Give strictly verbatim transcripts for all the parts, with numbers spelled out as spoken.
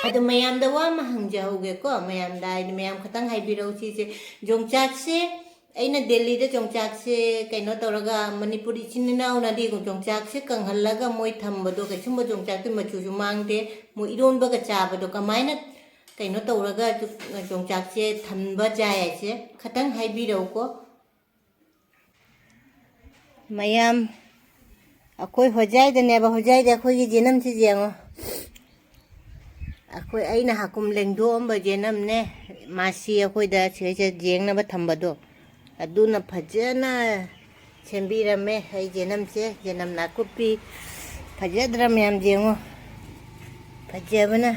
ꯑꯗꯣ ꯃꯌꯥꯝꯗ ꯋꯥ ꯑꯃ ꯍꯪꯖꯍꯧꯒꯦꯀꯣ, ꯃꯌꯥꯝꯗ ꯍꯥꯏꯗꯤ ꯃꯌꯥꯝ ꯈꯇꯪ ꯍꯥꯏꯕꯤꯔꯛꯎ ꯁꯤꯁꯦ꯫ ꯌꯣꯡꯆꯥꯛꯁꯦ ꯑꯩꯅ ꯗꯦꯜꯂꯤꯗ ꯌꯣꯡꯆꯥꯛꯁꯦ ꯀꯩꯅꯣ ꯇꯧꯔꯒ, ꯃꯅꯤꯄꯨꯔ ꯏꯆꯤꯟ ꯏꯅꯥꯎꯅꯗꯤ ꯌꯣꯡꯆꯥꯛꯁꯦ ꯀꯪꯍꯜꯂꯒ ꯃꯣꯏ ꯊꯝꯕꯗꯣ, ꯀꯩꯁꯨꯝꯕ ꯌꯣꯡꯆꯥꯛꯇꯤ ꯃꯆꯨꯁꯨ ꯃꯥꯡꯗꯦ, ꯃꯣꯏ ꯏꯔꯣꯟꯕꯒ ꯆꯥꯕꯗꯣ ꯀꯃꯥꯏꯅ ꯀꯩꯅꯣ ꯇꯧꯔꯒ ꯌꯣꯡꯆꯥꯛꯁꯦ ꯊꯝꯕ ꯌꯥꯏ ꯍꯥꯏꯁꯦ ꯈꯇꯪ ꯍꯥꯏꯕꯤꯔꯛꯎꯀꯣ꯫ ꯃꯌꯥꯝ, ꯑꯩꯈꯣꯏ ꯍꯣꯖꯥꯏꯗꯅꯦꯕ, ꯍꯣꯖꯥꯏꯗ ꯑꯩꯈꯣꯏꯒꯤ ꯖꯦꯅꯝꯁꯤ ꯌꯦꯡꯉꯣ꯫ ꯑꯩꯈꯣꯏ, ꯑꯩꯅ ꯍꯥꯀꯨꯝ ꯂꯦꯡꯗꯣꯛꯑꯝꯕ ꯖꯦꯅꯝꯅꯦ, ꯃꯥꯁꯤ ꯑꯩꯈꯣꯏꯗ ꯁꯤꯗꯩꯁꯤꯗ ꯌꯦꯡꯅꯕ ꯊꯝꯕꯗꯣ, ꯑꯗꯨꯅ ꯐꯖꯅ ꯁꯦꯝꯕꯤꯔꯝꯃꯦ꯫ ꯑꯩ ꯖꯦꯅꯝꯁꯦ, ꯖꯦꯅꯝ ꯅꯥꯀꯨꯞꯄꯤ, ꯐꯖꯗ꯭ꯔꯥ ꯃꯌꯥꯝ ꯌꯦꯡꯉꯣ, ꯐꯖꯕꯅ꯫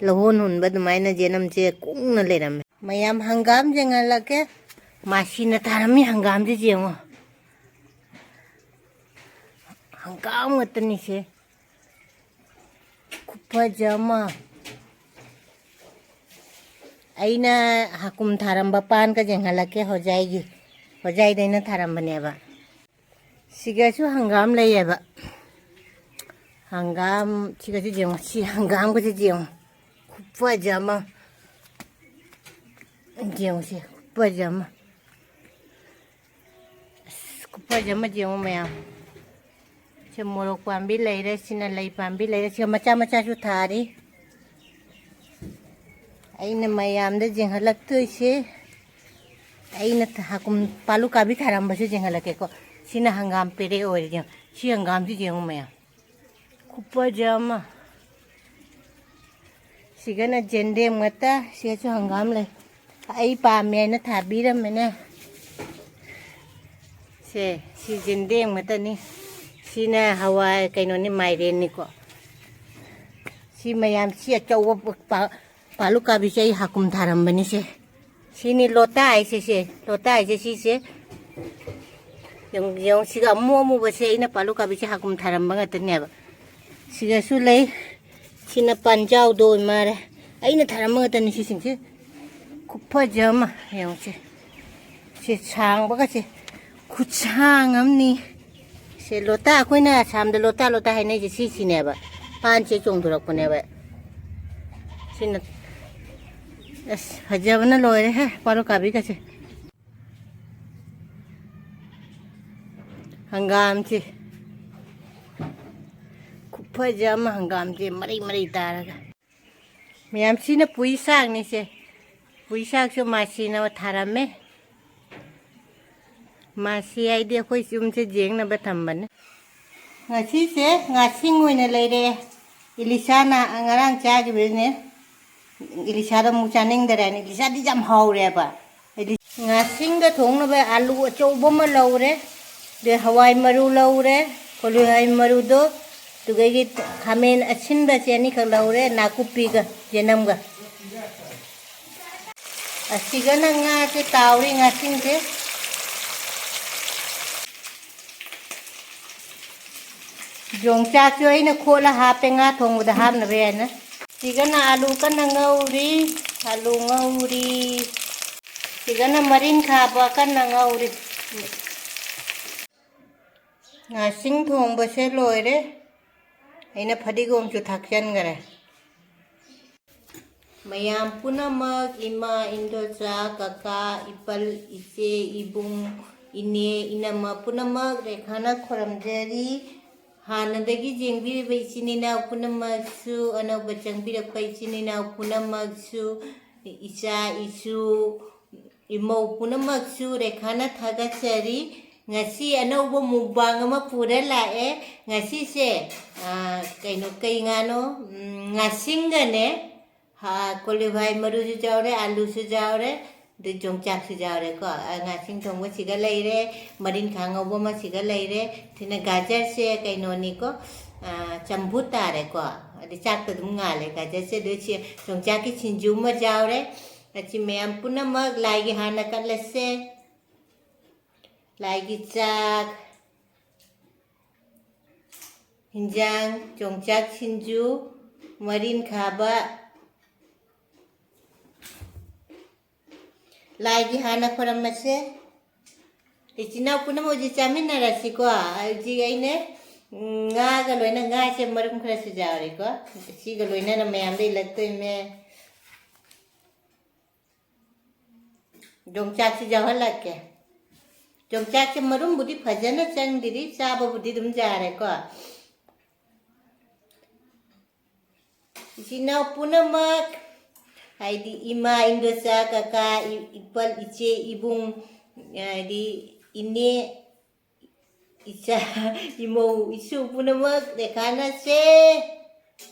ꯂꯧꯍꯣꯟ ꯍꯨꯟꯕ ꯑꯗꯨꯃꯥꯏꯅ ꯖꯦꯅꯝꯁꯦ ꯀꯨꯡꯅ ꯂꯩꯔꯝꯃꯦ꯫ ꯃꯌꯥꯝ ꯍꯪꯒꯥꯝ ꯌꯦꯡꯍꯜꯂꯛꯀꯦ꯫ ꯃꯥꯁꯤꯅ ꯊꯥꯔꯝꯃꯤ ꯍꯪꯒꯥꯝꯁꯦ ꯌꯦꯡꯉꯣ꯫ ꯍꯪꯒꯥꯝ ꯉꯥꯛꯇꯅꯤꯁꯦ꯫ ꯈꯨꯐꯖ ꯑꯃ꯫ ꯑꯩꯅ ꯍꯥꯀꯨꯝ ꯊꯥꯔꯝꯕ ꯄꯥꯟꯒ ꯌꯦꯡꯍꯜꯂꯛꯀꯦ ꯍꯣꯖꯥꯏꯒꯤ꯫ ꯍꯣꯖꯥꯏꯗ ꯑꯩꯅ ꯊꯥꯔꯝꯕꯅꯦꯕ꯫ ꯁꯤꯒꯁꯨ ꯍꯪꯒꯥꯝ ꯂꯩꯌꯦꯕ꯫ ꯍꯪꯒꯥꯝ ꯁꯤꯒꯁꯨ ꯌꯦꯡꯉꯣ꯫ ꯁꯤ ꯍꯪꯒꯥꯝꯒꯁꯦ ꯌꯦꯡꯉꯣ꯫ ꯈꯨꯐꯖ ꯑꯃ꯫ ꯌꯦꯡꯉꯨꯁꯦ, ꯈꯨꯐꯖ ꯑꯃ꯫ ꯑꯁ, ꯈꯨꯐꯖ ꯑꯃ ꯌꯦꯡꯉꯨ ꯃꯌꯥꯝ꯫ ꯁꯤ ꯃꯣꯔꯣꯛ ꯄꯥꯝꯕꯤ ꯂꯩꯔꯦ, ꯁꯤꯅ ꯂꯩ ꯄꯥꯝꯕꯤ ꯂꯩꯔꯦ, ꯁꯤꯒ ꯃꯆꯥ ꯃꯆꯥꯁꯨ ꯊꯥꯔꯤ꯫ ꯑꯩꯅ ꯃꯌꯥꯝꯗ ꯌꯦꯡꯍꯜꯂꯛꯇꯣꯏꯁꯦ, ꯑꯩꯅ ꯊ-, ꯍꯥꯀꯨꯝ ꯄꯥꯂꯨ ꯀꯥꯕꯤ ꯊꯥꯔꯝꯕꯁꯨ ꯌꯦꯡꯍꯜꯂꯛꯀꯦꯀꯣ꯫ ꯁꯤꯅ ꯍꯪꯒꯥꯝ ꯄꯦꯔꯦ ꯑꯣꯏꯔꯦ, ꯌꯦꯡꯉꯨ꯫ ꯁꯤ ꯍꯪꯒꯥꯝꯁꯤ ꯌꯦꯡꯉꯨ ꯃꯌꯥꯝ, ꯈꯨꯐꯖ ꯑꯃ꯫ ꯁꯤꯒꯅ ꯖꯦꯟꯗꯦꯝ ꯉꯥꯛꯇ, ꯁꯤꯒꯁꯨ ꯍꯪꯒꯥꯝ ꯂꯩ꯫ ꯑꯩ ꯄꯥꯝꯃꯦ ꯍꯥꯏꯅ ꯊꯥꯕꯤꯔꯝꯕꯅꯦ꯫ ꯁꯦ, ꯁꯤ ꯖꯦꯟꯗꯦꯝ ꯉꯥꯛꯇꯅꯤ꯫ ꯁꯤꯅ ꯍꯋꯥꯏ, ꯀꯩꯅꯣꯅꯤ, ꯃꯥꯏꯔꯦꯟꯅꯤꯀꯣ꯫ ꯁꯤ ꯃꯌꯥꯝ, ꯁꯤ ꯑꯆꯧꯕ ꯄ-, ꯄꯥ-, ꯄꯥꯂꯨ ꯀꯥꯕꯤꯁꯦ ꯑꯩ ꯍꯥꯀꯨꯝ ꯊꯥꯔꯝꯕꯅꯤ ꯁꯦ꯫ ꯁꯤꯅꯤ ꯂꯣꯇꯥ ꯍꯥꯏꯁꯦ ꯁꯦ, ꯂꯣꯇꯥ ꯍꯥꯏꯁꯦ ꯁꯤꯁꯦ꯫ ꯌꯦꯡꯉꯨ, ꯌꯦꯡꯉꯨ, ꯁꯤꯒ ꯑꯃꯨ ꯑꯃꯨꯕꯁꯦ ꯑꯩꯅ ꯄꯥꯂꯨ ꯀꯥꯕꯤꯁꯦ ꯍꯥꯀꯨꯝ ꯊꯥꯔꯝꯕ ꯉꯥꯛꯇꯅꯦꯕ꯫ ꯁꯤꯒꯁꯨ ꯂꯩ꯫ ꯁꯤꯅ ꯄꯥꯟꯖꯥꯎꯗꯣ ꯑꯣꯏ ꯃꯥꯜꯂꯦ꯫ ꯑꯩꯅ ꯊꯥꯔꯝꯕ ꯉꯥꯛꯇꯅꯤ ꯁꯤꯁꯤꯡꯁꯦ꯫ ꯈꯨꯐꯖ ꯑꯃ ꯌꯦꯡꯉꯨꯁꯦ꯫ ꯁꯤ ꯁꯥꯡꯕꯒꯁꯦ ꯈꯨꯠꯁꯥꯡ ꯑꯃꯅꯤ꯫ ꯁꯦ ꯂꯣꯇꯥ, ꯑꯩꯈꯣꯏꯅ ꯑꯁꯥꯝꯗ ꯂꯣꯇꯥ, ꯂꯣꯇꯥ ꯍꯥꯏꯅꯩꯁꯦ ꯁꯤꯁꯤꯅꯦꯕ꯫ ꯄꯥꯟꯁꯦ ꯆꯣꯡꯊꯣꯔꯛꯄꯅꯦꯕ꯫ ꯑꯁ, ꯐꯖꯕꯅ ꯂꯣꯏꯔꯦꯍꯦ, ꯄꯥꯔꯣ ꯀꯥꯕꯤꯒꯁꯦ꯫ ꯍꯪꯒꯥꯝꯁꯦ ꯈꯨꯐꯖ ꯑꯃ, ꯍꯪꯒꯥꯝꯁꯦ ꯃꯔꯩ ꯃꯔꯩ ꯇꯥꯔꯒ꯫ ꯃꯌꯥꯝ, ꯁꯤꯅ ꯄꯨꯏ ꯁꯥꯛꯅꯤꯁꯦ꯫ ꯄꯨꯏ ꯁꯥꯛꯁꯨ ꯃꯥꯁꯤꯅ ꯊꯥꯔꯝꯃꯦ꯫ ꯃꯥꯁꯤ ꯍꯥꯏꯗꯤ ꯑꯩꯈꯣꯏ ꯌꯨꯝꯁꯦ ꯌꯦꯡꯅꯕ ꯊꯝꯕꯅꯦ꯫ ꯉꯁꯤꯁꯦ ꯉꯥꯁꯤꯡ ꯑꯣꯏꯅ ꯂꯩꯔꯛꯑꯦ꯫ ꯏꯂꯤꯁꯥꯅ ꯉꯔꯥꯡ ꯆꯥꯈꯤꯕꯅꯦ꯫ ꯏꯂꯤꯁꯥꯗ ꯑꯃꯨꯛ ꯆꯥꯅꯤꯡꯗꯔꯦꯅ꯫ ꯏꯂꯤꯁꯥꯗꯤ ꯌꯥꯝ ꯍꯥꯎꯔꯦꯕ꯫ ꯍꯥꯏꯗꯤ ꯉꯥꯁꯤꯡꯒ ꯊꯣꯡꯅꯕ ꯑꯥꯂꯨ ꯑꯆꯧꯕ ꯑꯃ ꯂꯧꯔꯦ, ꯑꯗꯩ ꯍꯋꯥꯏ ꯃꯔꯨ ꯂꯧꯔꯦ, ꯀꯣꯂꯤ ꯍꯋꯥꯏ ꯃꯔꯨꯗꯣ, ꯑꯗꯨꯗꯒꯤ ꯈꯥꯃꯦꯟ ꯑꯁꯤꯟꯕꯁꯦ ꯑꯅꯤꯈꯛ ꯂꯧꯔꯦ, ꯅꯥꯀꯨꯞꯄꯤꯒ ꯌꯦꯅꯝꯒ꯫ ꯑꯁꯤꯒꯅ ꯉꯥꯁꯦ ꯇꯥꯎꯔꯤ, ꯉꯥꯁꯤꯡꯁꯦ꯫ ꯌꯣꯡꯆꯥꯛꯁꯨ ꯑꯩꯅ ꯈꯣꯠꯂ ꯍꯥꯞꯄꯦ, ꯉꯥ ꯊꯣꯡꯕꯗ ꯍꯥꯞꯅꯕ ꯍꯥꯏꯅ꯫ ꯁꯤꯒꯅ ꯑꯥꯂꯨ ꯀꯟꯅ ꯉꯧꯔꯤ, ꯑꯥꯂꯨ ꯉꯧꯔꯤ꯫ ꯁꯤꯒꯅ ꯃꯔꯤꯟ ꯈꯥꯕ ꯀꯟꯅ ꯉꯧꯔꯤ꯫ ꯉꯥꯁꯤꯡ ꯊꯣꯡꯕꯁꯦ ꯂꯣꯏꯔꯦ꯫ ꯑꯩꯅ ꯐꯗꯤꯒꯣꯝꯁꯨ ꯊꯥꯛꯆꯟꯈꯔꯦ꯫ ꯃꯌꯥꯝ ꯄꯨꯝꯅꯃꯛ, ꯏꯃꯥ, ꯏꯟꯗꯣꯆꯥ, ꯀꯀꯥ, ꯏꯄꯜ, ꯏꯆꯦ, ꯏꯕꯨꯡ, ꯏꯅꯦ, ꯏꯅꯝꯃ ꯄꯨꯝꯅꯃꯛ ꯔꯦꯈꯥꯅ ꯈꯨꯔꯨꯝꯖꯔꯤ꯫ ꯍꯥꯟꯅꯗꯒꯤ ꯌꯦꯡꯕꯤꯔꯤꯕ ꯏꯆꯤꯟ ꯏꯅꯥꯎ ꯄꯨꯝꯅꯃꯛꯁꯨ, ꯑꯅꯧꯕ ꯆꯪꯕꯤꯔꯛꯄ ꯏꯆꯤꯟ ꯏꯅꯥꯎ ꯄꯨꯝꯅꯃꯛꯁꯨ, ꯏꯆꯥ ꯏꯁꯨ, ꯏꯃꯧ ꯄꯨꯝꯅꯃꯛꯁꯨ ꯔꯦꯈꯥꯅ ꯊꯥꯒꯠꯆꯔꯤ꯫ ꯉꯁꯤ ꯑꯅꯧꯕ ꯃꯨꯛꯕꯥꯡ ꯑꯃ ꯄꯨꯔ ꯂꯥꯛꯑꯦ꯫ ꯉꯁꯤꯁꯦ, ꯑꯥ, ꯀꯩꯅꯣ, ꯀꯩ ꯉꯥꯅꯣ? ꯎꯝ, ꯉꯥꯁꯤꯡꯒꯅꯦ꯫ ꯍꯥ, ꯀꯣꯂꯤ ꯍꯋꯥꯏ ꯃꯔꯨꯁꯨ ꯌꯥꯎꯔꯦ, ꯑꯥꯂꯨꯁꯨ ꯌꯥꯎꯔꯦ, ꯑꯗꯩ ꯌꯣꯡꯆꯥꯛꯁꯨ ꯌꯥꯎꯔꯦꯀꯣ꯫ ꯑꯥ, ꯉꯥꯁꯤꯡ ꯊꯣꯡꯕꯁꯤꯒ ꯂꯩꯔꯦ, ꯃꯔꯤꯟꯈꯥ ꯉꯧꯕ ꯑꯃꯁꯤꯒ ꯂꯩꯔꯦ꯫ ꯁꯤꯅ ꯒꯥꯖꯔꯁꯦ ꯀꯩꯅꯣꯅꯤꯀꯣ, ꯑꯥ, ꯆꯝꯐꯨꯠ ꯇꯥꯔꯦꯀꯣ꯫ ꯑꯗꯩ ꯆꯥꯛꯇ ꯑꯗꯨꯝ ꯉꯥꯜꯂꯦ ꯒꯥꯖꯔꯁꯦ꯫ ꯑꯗꯨ ꯁꯤ ꯌꯣꯡꯆꯥꯛꯀꯤ ꯁꯤꯡꯖꯨ ꯑꯃ ꯌꯥꯎꯔꯦ꯫ ꯑꯁꯤ ꯃꯌꯥꯝ ꯄꯨꯝꯅꯃꯛ ꯂꯥꯏꯒꯤ ꯍꯥꯟꯅ ꯀꯠꯂꯁꯦ꯫ ꯂꯥꯏꯒꯤ ꯆꯥꯛ, ꯍꯤꯟꯖꯥꯡ, ꯌꯣꯡꯆꯥꯛ ꯁꯤꯡꯖꯨ, ꯃꯔꯤꯟ ꯈꯥꯕ꯫ ꯂꯥꯏꯒꯤ ꯍꯥꯟꯅ ꯈꯣꯏꯔꯝꯃꯁꯦ꯫ ꯏꯆꯤꯟ ꯏꯅꯥꯎ ꯄꯨꯝꯅꯃꯛ ꯍꯧꯖꯤꯛ ꯆꯥꯃꯤꯟꯅꯔꯁꯤꯀꯣ꯫ ꯍꯧꯖꯤꯛ ꯑꯩꯅ ꯎꯝ, ꯉꯥꯒ ꯂꯣꯏꯅ, ꯉꯥꯁꯦ ꯃꯔꯨꯝ ꯈꯔꯁꯨ ꯌꯥꯎꯔꯦꯀꯣ꯫ ꯁꯤꯒ ꯂꯣꯏꯅꯅ ꯃꯌꯥꯝꯗ ꯏꯜꯂꯛꯇꯣꯏꯅꯦ꯫ ꯌꯣꯡꯆꯥꯛꯁꯤ ꯌꯥꯎꯍꯜꯂꯛꯀꯦ꯫ ꯌꯣꯡꯆꯥꯛꯁꯦ ꯃꯔꯨꯝꯕꯨꯗꯤ ꯐꯖꯅ ꯆꯪꯗ꯭ꯔꯤ, ꯆꯥꯕꯕꯨꯗꯤ ꯑꯗꯨꯝ ꯌꯥꯔꯦꯀꯣ꯫ ꯏꯆꯤꯟ ꯏꯅꯥꯎ ꯄꯨꯝꯅꯃꯛ, ꯍꯥꯏꯗꯤ ꯏꯃꯥ, ꯏꯟꯗꯣꯆꯥ, ꯀꯀꯥ, ꯏ-, ꯏꯄꯜ, ꯏꯆꯦ, ꯏꯕꯨꯡ, ꯍꯥꯏꯗꯤ ꯏꯅꯦ, ꯏꯆꯥ, ꯏꯃꯧ, ꯏꯁꯨ ꯄꯨꯝꯅꯃꯛ ꯂꯦꯈꯥꯅꯁꯦ꯫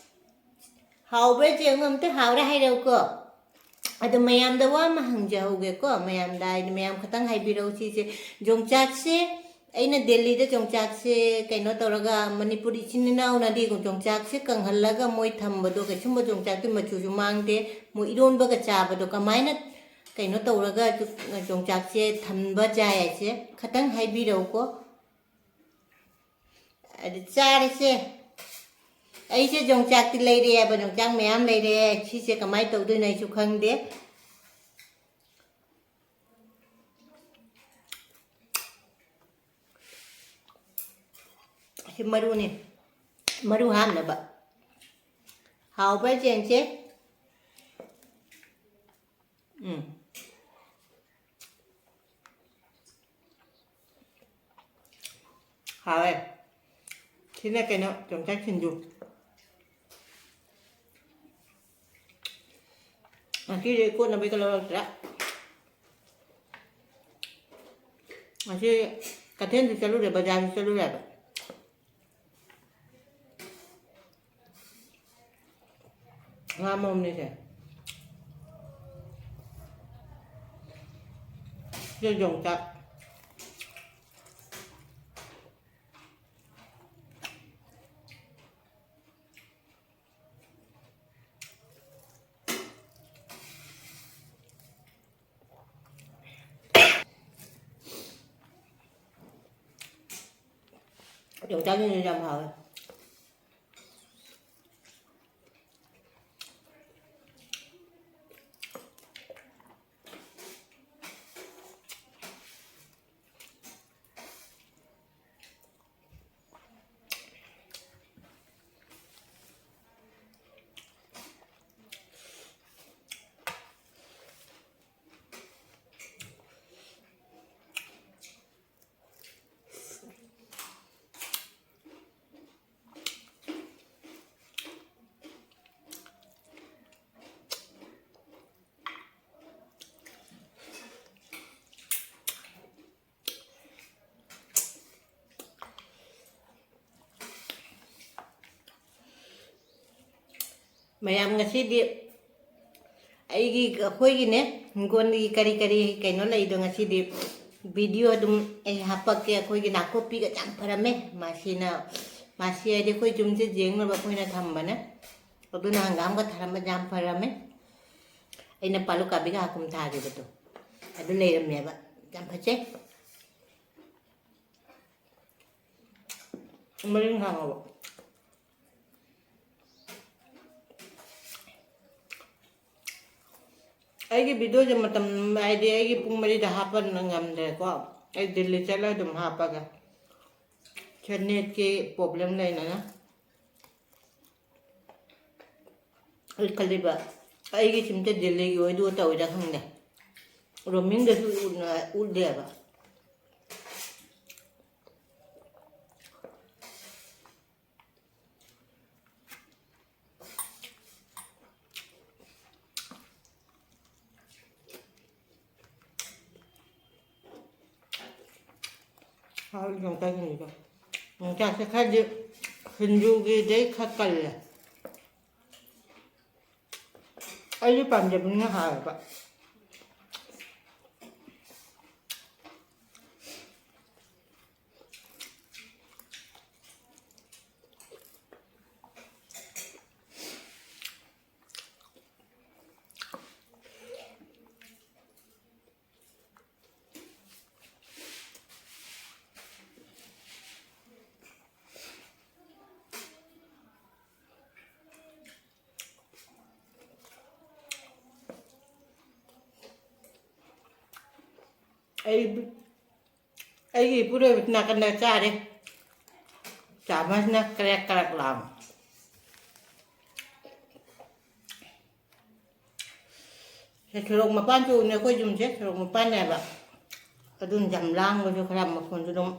ꯍꯥꯎꯕ꯭ꯔꯥ ꯌꯦꯡꯉꯨ ꯑꯝꯇ, ꯍꯥꯎꯔꯦ ꯍꯥꯏꯔꯛꯎꯀꯣ꯫ ꯑꯗꯣ ꯃꯌꯥꯝꯗ ꯋꯥ ꯑꯃ ꯍꯪꯖꯍꯧꯒꯦꯀꯣ, ꯃꯌꯥꯝꯗ, ꯍꯥꯏꯗꯤ ꯃꯌꯥꯝ ꯈꯇꯪ ꯍꯥꯏꯕꯤꯔꯛꯎ ꯁꯤꯁꯦ꯫ ꯌꯣꯡꯆꯥꯛꯁꯦ, ꯑꯩꯅ ꯗꯦꯜꯂꯤꯗ ꯌꯣꯡꯆꯥꯛꯁꯦ ꯀꯩꯅꯣ ꯇꯧꯔꯒ, ꯃꯅꯤꯄꯨꯔ ꯏꯆꯤꯟ ꯏꯅꯥꯎꯅꯗꯤ ꯌꯣꯡꯆꯥꯛꯁꯦ ꯀꯪꯍꯜꯂꯒ ꯃꯣꯏ ꯊꯝꯕꯗꯣ, ꯀꯩꯁꯨꯝꯕ ꯌꯣꯡꯆꯥꯛꯀꯤ ꯃꯆꯨꯁꯨ ꯃꯥꯡꯗꯦ, ꯃꯣꯏ ꯏꯔꯣꯟꯕꯒ ꯆꯥꯕꯗꯣ ꯀꯃꯥꯏꯅ ꯀꯩꯅꯣ ꯇꯧꯔꯒ ꯌꯣꯡꯆꯥꯛꯁꯦ ꯊꯝꯕ ꯌꯥꯏ ꯍꯥꯏꯁꯦ ꯈꯇꯪ ꯍꯥꯏꯕꯤꯔꯛꯎꯀꯣ꯫ ꯑꯗꯨ ꯆꯥꯔꯁꯦ꯫ ꯑꯩꯁꯦ ꯌꯣꯡꯆꯥꯛꯇꯤ ꯂꯩꯔꯛꯑꯦꯕ, ꯌꯣꯡꯆꯥꯛ ꯃꯌꯥꯝ ꯂꯩꯔꯛꯑꯦ꯫ ꯁꯤꯁꯦ ꯀꯃꯥꯏꯅ ꯇꯧꯗꯣꯏꯅꯣ ꯑꯩꯁꯨ ꯈꯪꯗꯦ꯫ ꯁꯤ ꯃꯔꯨꯅꯤ, ꯃꯔꯨ ꯍꯥꯞꯅꯕ꯫ ꯍꯥꯎꯕ꯭ꯔꯥ ꯌꯦꯡꯁꯦ꯫ ꯎꯝ꯫ ꯍꯥꯎꯋꯦ꯫ ꯁꯤꯅ ꯀꯩꯅꯣ, ꯌꯣꯡꯆꯥꯛ ꯁꯤꯡꯖꯨ꯫ ꯉꯁꯤꯗꯤ ꯀꯣꯠꯅꯕꯩꯒ ꯂꯧꯔꯛꯇ꯭ꯔꯦ꯫ ꯉꯁꯤ ꯀꯩꯊꯦꯜꯁꯨ ꯆꯠꯂꯨꯔꯦ, ꯕꯖꯥꯔꯁꯨ ꯆꯠꯂꯨꯔꯦꯕ꯫ ꯉꯥ ꯃꯔꯨꯝꯅꯤꯁꯦ꯫ ꯁꯤꯗ ꯌꯣꯡꯆꯥꯛ꯫ ꯌꯣꯡꯆꯥꯛꯁꯤꯡꯁꯨ ꯌꯥꯝ ꯍꯥꯎꯋꯦ꯫ ꯃꯌꯥꯝ, ꯉꯁꯤꯗꯤ ꯑꯩꯒꯤ, ꯑꯩꯈꯣꯏꯒꯤꯅꯦ, ꯍꯤꯡꯒꯣꯜꯒꯤ ꯀꯔꯤ ꯀꯔꯤ ꯀꯩꯅꯣ ꯂꯩꯗꯣ, ꯉꯁꯤꯗꯤ video ꯑꯗꯨꯝ ꯑꯩ ꯍꯥꯞꯄꯛꯀꯦ꯫ ꯑꯩꯈꯣꯏꯒꯤ ꯅꯥꯀꯨꯞꯄꯤꯒ ꯌꯥꯝ ꯐꯔꯝꯃꯦ꯫ ꯃꯥꯁꯤꯅ, ꯃꯥꯁꯤ ꯍꯥꯏꯗꯤ ꯑꯩꯈꯣꯏ ꯌꯨꯝꯁꯦ ꯌꯦꯡꯅꯕ ꯑꯩꯈꯣꯏꯅ ꯊꯝꯕꯅꯦ꯫ ꯑꯗꯨꯅ ꯍꯪꯒꯥꯝꯒ ꯊꯥꯔꯝꯕ ꯌꯥꯝ ꯐꯔꯝꯃꯦ꯫ ꯑꯩꯅ ꯄꯥꯂꯨ ꯀꯥꯕꯤꯒ ꯍꯥꯀꯨꯝ ꯊꯥꯈꯤꯕꯗꯣ, ꯑꯗꯨ ꯂꯩꯔꯝꯃꯦꯕ꯫ ꯌꯥꯝ ꯐꯖꯩ꯫ ꯃꯔꯤꯡ ꯈꯥꯡꯉꯕ꯫ ꯑꯩꯒꯤ videoꯁꯦ ꯃꯇꯝ, ꯍꯥꯏꯗꯤ ꯑꯩꯒꯤ ꯄꯨꯡ ꯃꯔꯤꯗ ꯍꯥꯞꯄ ꯉꯝꯗ꯭ꯔꯦꯀꯣ꯫ ꯑꯩ ꯗꯤꯜꯂꯤ ꯆꯠꯂꯒ ꯑꯗꯨꯝ ꯍꯥꯞꯄꯒꯦ꯫ ꯁꯦ netꯀꯤ problem ꯂꯩꯅꯅ꯫ ꯑꯩ ꯈꯜꯂꯤꯕ, ꯑꯩꯒꯤ ꯁꯤꯝꯁꯦ ꯗꯤꯜꯂꯤꯒꯤ ꯑꯣꯏꯗꯨ ꯇꯧꯋꯤꯔꯥ ꯈꯪꯗꯦ, roamingꯗꯁꯨ ꯎꯠꯅ-, ꯎꯠꯂꯦꯕ꯫ ꯍꯥꯎ, ꯌꯣꯡꯆꯥꯛ ꯁꯤꯡꯖꯨꯗꯣ꯫ ꯌꯣꯡꯆꯥꯛꯁꯦ ꯈꯔꯗꯤ ꯁꯤꯡꯖꯨꯒꯤꯗꯩ ꯈꯔ ꯀꯜꯂꯦ꯫ ꯑꯩꯗꯤ ꯄꯥꯝꯖꯕꯅꯤꯅ ꯍꯥꯎꯋꯦꯕ꯫ ꯑꯩ, ꯑꯩꯒꯤ ꯏꯄꯨꯔꯣꯏꯕꯁꯤ ꯅꯥꯀꯟꯗ ꯆꯥꯔꯦ꯫ ꯆꯥꯃꯁꯅ ꯀ꯭ꯔꯦꯛ ꯀ꯭ꯔꯦꯛ ꯂꯥꯎ꯫ ꯁꯦ, ꯁꯣꯔꯣꯛ ꯃꯄꯥꯟꯁꯨ ꯎꯅꯦ ꯑꯩꯈꯣꯏ ꯌꯨꯝꯁꯦ, ꯁꯣꯔꯣꯛ ꯃꯄꯥꯟꯅꯦꯕ꯫ ꯑꯗꯨꯅ ꯌꯥꯝ ꯂꯥꯡꯕꯁꯨ ꯈꯔ ꯃꯈꯣꯟꯁꯨ ꯑꯗꯨꯝ꯫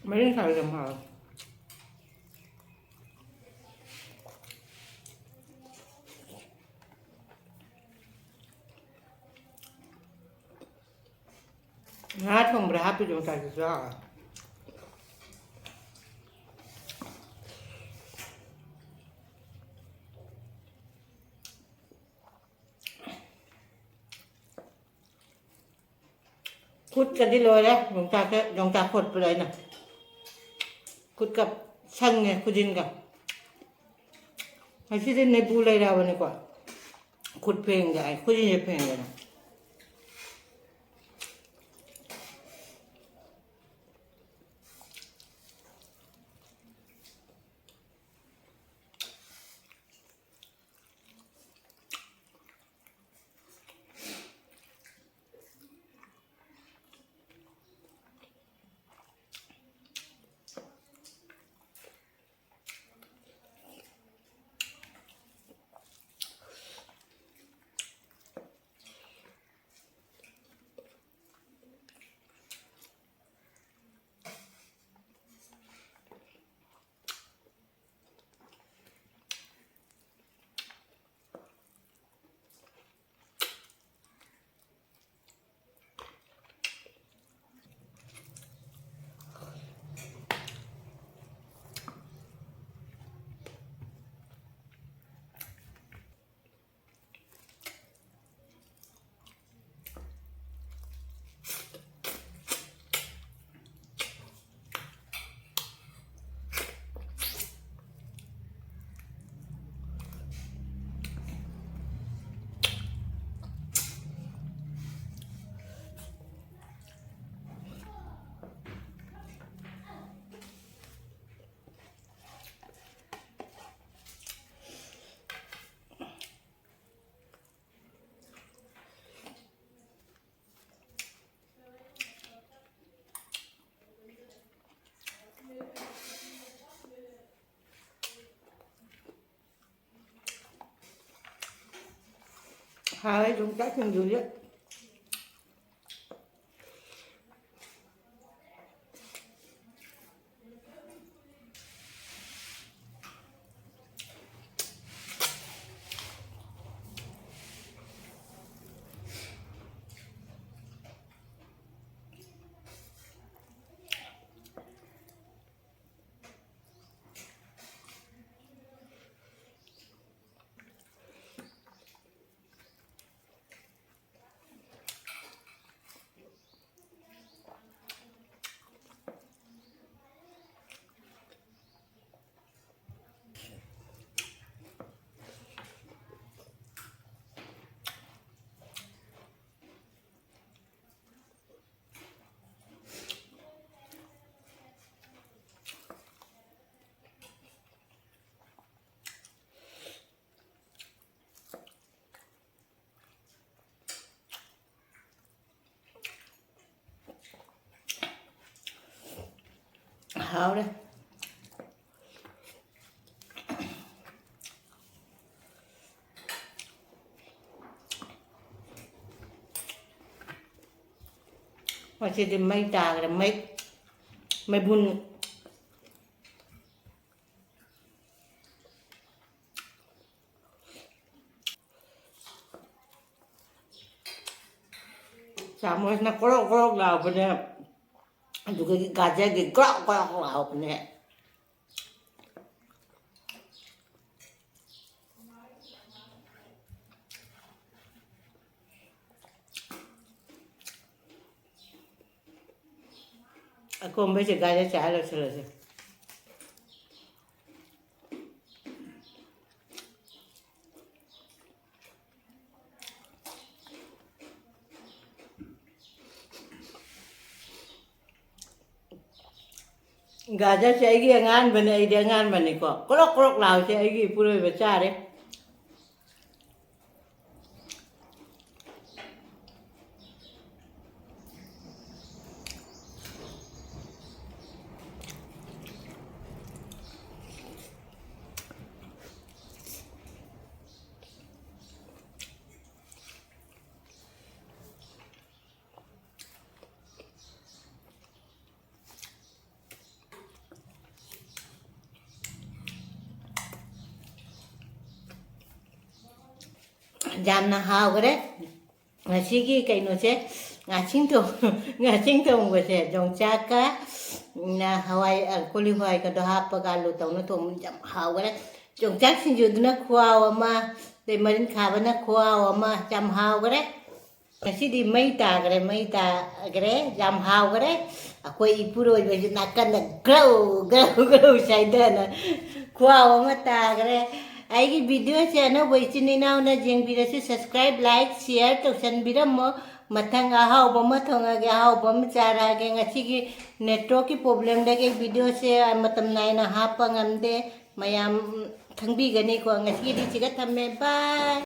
ꯃꯔꯤꯡ ꯈꯥꯁꯦ ꯌꯥꯝ ꯍꯥꯎꯋꯦ꯫ ꯉꯥ ꯊꯣꯡꯕꯗ ꯍꯥꯞꯄꯤꯗꯣ ꯉꯁꯥꯏꯗꯨꯁꯨ꯫ ꯈꯨꯠꯀꯗꯤ ꯂꯣꯏꯔꯦ, ꯌꯣꯡꯆꯥꯛꯁꯦ, ꯌꯣꯡꯆꯥꯛ ꯈꯣꯠꯄꯗ ꯑꯩꯅ ꯈꯨꯠꯀ ꯁꯪꯉꯦ, ꯈꯨꯖꯤꯟꯒ꯫ ꯉꯁꯤꯗꯤ ꯅꯦꯕꯨ ꯂꯩꯔꯛꯑꯕꯅꯤꯀꯣ, ꯈꯨꯠ ꯐꯦꯡꯒꯦ ꯑꯩ, ꯈꯨꯖꯤꯟꯁꯦ ꯐꯦꯡꯒꯦꯅ꯫ ꯍꯥꯎꯋꯦ ꯌꯣꯡꯆꯥꯛ ꯁꯤꯡꯖꯨꯁꯦ꯫ ꯍꯥꯎꯔꯦ꯫ ꯉꯁꯤꯗꯤ ꯃꯩ ꯇꯥꯈ꯭ꯔꯦ, ꯃꯩ, ꯃꯩꯕꯨꯟ꯫ ꯆꯥꯃꯁꯅ ꯀ꯭ꯔꯣꯛ ꯀ꯭ꯔꯣꯛ ꯂꯥꯎꯕꯅꯦ, ꯑꯗꯨꯗꯒꯤ ꯒꯥꯖꯔꯒꯤ ꯀ꯭ꯔꯣꯛ ꯀ꯭ꯔꯣꯛ ꯂꯥꯎꯕꯅꯦ꯫ ꯑꯀꯣꯝꯕꯩꯁꯦ ꯒꯥꯔꯤ ꯆꯥ ꯂꯣꯏꯁꯤꯜꯂꯁꯦ꯫ ꯒꯥꯖꯔꯁꯦ ꯑꯩꯒꯤ ꯑꯉꯥꯟꯕꯅꯦ, ꯑꯩꯗꯤ ꯑꯉꯥꯟꯕꯅꯤꯀꯣ꯫ ꯀ꯭ꯔꯣꯛ ꯀ꯭ꯔꯣꯛ ꯂꯥꯎꯁꯦ ꯑꯩꯒꯤ ꯏꯄꯨꯔꯣꯏꯕ ꯆꯥꯔꯦ꯫ ꯌꯥꯝꯅ ꯍꯥꯎꯈ꯭ꯔꯦ ꯉꯁꯤꯒꯤ ꯀꯩꯅꯣꯁꯦ, ꯉꯥꯁꯤꯡ ꯊꯣꯡ-, ꯉꯥꯁꯤꯡ ꯊꯣꯡꯕꯁꯦ꯫ ꯌꯣꯡꯆꯥꯛꯀ, ꯅ, ꯍꯋꯥꯏ, ꯑ, ꯀꯣꯂꯤ ꯍꯋꯥꯏꯒꯗꯣ ꯍꯥꯞꯄꯒ ꯑꯂꯨ ꯇꯧꯅ ꯊꯣꯡꯕ ꯌꯥꯝ ꯍꯥꯎꯈ꯭ꯔꯦ꯫ ꯌꯣꯡꯆꯥꯛ ꯁꯤꯡꯖꯨꯗꯨꯅ ꯈꯨꯍꯥꯎ ꯑꯃ, ꯑꯗꯩ ꯃꯔꯤꯟ ꯈꯥꯕꯅ ꯈꯨꯍꯥꯎ ꯑꯃ, ꯌꯥꯝ ꯍꯥꯎꯈ꯭ꯔꯦ꯫ ꯉꯁꯤꯗꯤ ꯃꯩ ꯇꯥꯈ꯭ꯔꯦ, ꯃꯩ ꯇꯥꯈ꯭ꯔꯦ, ꯌꯥꯝ ꯍꯥꯎꯈ꯭ꯔꯦ꯫ ꯑꯩꯈꯣꯏ ꯏꯄꯨꯔꯣꯏꯕꯁꯨ ꯅꯥꯀꯟꯗ ꯒ꯭ꯔꯧ ꯒ꯭ꯔꯧ ꯒ꯭ꯔꯧ ꯁꯥꯏꯗꯅ ꯈꯨꯍꯥꯎ ꯑꯃ ꯇꯥꯈ꯭ꯔꯦ꯫ ꯑꯩꯒꯤ videoꯁꯦ ꯑꯅꯧꯕ ꯏꯆꯤꯟ ꯏꯅꯥꯎꯅ ꯌꯦꯡꯕꯤꯔꯁꯨ subscribe, like, share ꯇꯧꯁꯟꯕꯤꯔꯝꯃꯣ꯫ ꯃꯊꯪ ꯑꯍꯥꯎꯕ ꯑꯃ ꯊꯣꯡꯉꯒꯦ, ꯑꯍꯥꯎꯕ ꯑꯃ ꯆꯥꯔꯛꯑꯒꯦ꯫ ꯉꯁꯤꯒꯤ networkꯀꯤ problemꯗꯒꯤ videoꯁꯦ ꯃꯇꯝ ꯅꯥꯏꯅ ꯍꯥꯞꯄ ꯉꯝꯗꯦ꯫ ꯃꯌꯥꯝ ꯈꯪꯕꯤꯒꯅꯤꯀꯣ꯫ ꯉꯁꯤꯒꯤꯗꯤ ꯁꯤꯒ ꯊꯝꯃꯦ꯫ Bye꯫